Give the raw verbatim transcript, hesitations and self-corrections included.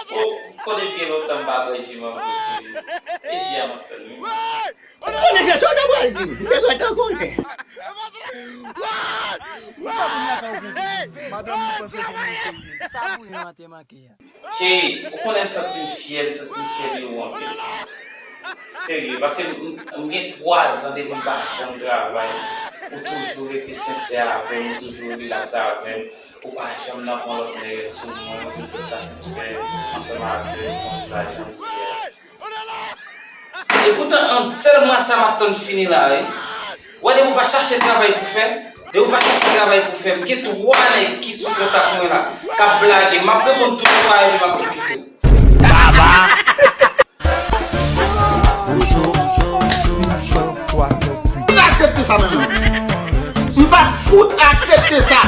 O, konnen byen lontan m pa bwè ji mango, cheri. E ji a m ap tann, wi. Konnen se sa w ta pral di m. M te gentan konnen. Madanm li panse se moun serye. Sa Bruno an te manke a? Cheri, ou konnen m santi m fyè, m santi m fyè de ou anpil. Serye, paske m, m, m gen twa zan depi m pa janm travay. Ou toujou rete sensè avè m, ou toujou rilaks avè m. Ou pa janm nan pran lòt nèg sou mwen, ou toujou satisfè ansanm avè m, konsa jan m ye a. E poutan, an sèl mwa sa m ap tann fini la, wi. Ou wè, depi ou pa chache travay pou fè, depi ou pa chache travay pou fè, m gen twa nèg ki sou kontak mwen la, k ap blage, m ap reponn tout twa epi m ap tou kite w. M pa aksepte sa menm non. M pa fout aksepte sa.